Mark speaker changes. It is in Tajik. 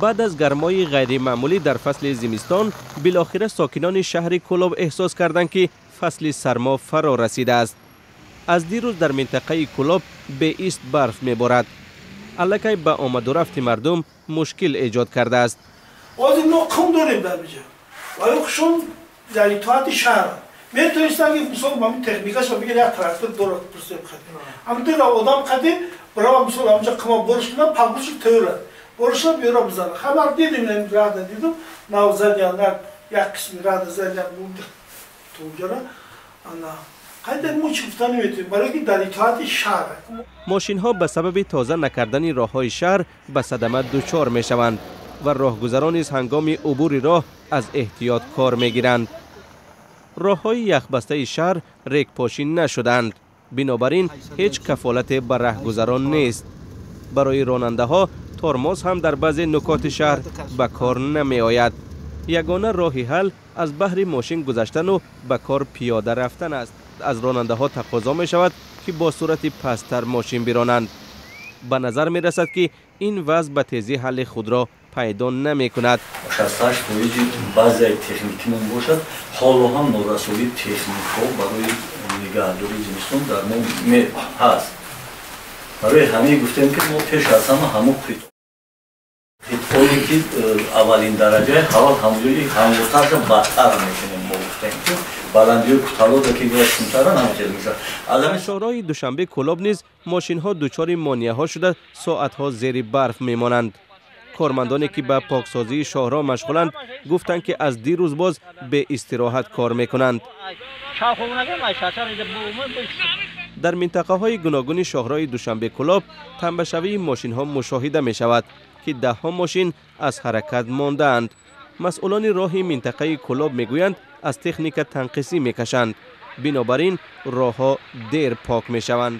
Speaker 1: Баъд аз гармои ғайримаъмулӣ дар фасли зимистон, билохира сокинони шаҳри Кӯлоб эҳсос карданд, ки фасли сармо фаро расидааст. Аз дирӯз дар минтақаи Кӯлоб беист барф меборад. Аллакай ба омаду рафти мардум мушкил эҷод кардааст.
Speaker 2: Ҳозир мо қум дорем дар инҷа ва хушон дар итоати шаҳр метавонистанд, ки мисол ҳамин техникаша бигир, як трактор дорад, пурсем қади ҳам дира одам қади бирава, мисол, ҳамҷа қума бориш кунад, пагуши тӯрад, бориша биёра бизанад. Хабар дидем, рада дидум, нав задиян, як қисми рада задиян тунҷара. Ана қайда мо чӣ гуфта наметавонем, барои ки дар итоати шаҳр.
Speaker 1: Мошинҳо ба сабаби тоза накардани роҳҳои шаҳр ба садама дучор мешаванд ва роҳгузарон низ ҳангоми убури роҳ аз эҳтиёт кор мегиранд. Роҳҳои яхбастаи шаҳр регпошӣ нашудаанд, бинобар ин ҳеҷ кафолате ба раҳгузарон нест. Барои ронандаҳо тормоз ҳам дар баъзе нукоти шаҳр ба кор намеояд. Ягона роҳи ҳал аз баҳри мошин гузаштану ба кор пиёда рафтан аст. Аз ронандаҳо тақозо мешавад, ки бо суръати пасттар мошин биронанд. Ба назар мерасад, ки ин вазъ ба тезӣ ҳалли худро пайдо намекунад.
Speaker 3: 68 фоизи базаи техникимон бошад, ҳоло ҳам норасоии техникҳо барои нигаҳдории зимистон дар мо ҳаст. Барои ҳамин гуфтем, ки мо пеш аз ҳама ҳамон қитъое, ки аввалин дараҷаи ҳавал, ҳамҷои ҳамвортарша бадтар мекунем. Мо гуфтем, ки баландиҳои куталода, ки сунтаран ҳам хел мешавад.
Speaker 1: Шоҳроҳи Душанбе Кӯлоб низ мошинҳо дучори монеаҳо шуда, соатҳо зери барф мемонанд. Кормандоне, ки ба поксозии шоҳроҳ машғуланд, гуфтанд, ки аз дирӯз боз беистироҳат кор мекунанд. Дар минтақаҳои гуногуни шоҳроҳи Душанбе Кӯлоб тамбашавии мошинҳо мушоҳида мешавад, ки даҳҳо мошин аз ҳаракат мондаанд. Масъулони роҳи минтақаи Кӯлоб мегӯянд, аз техника танқисӣ мекашанд, бинобар ин роҳҳо дер пок мешаванд.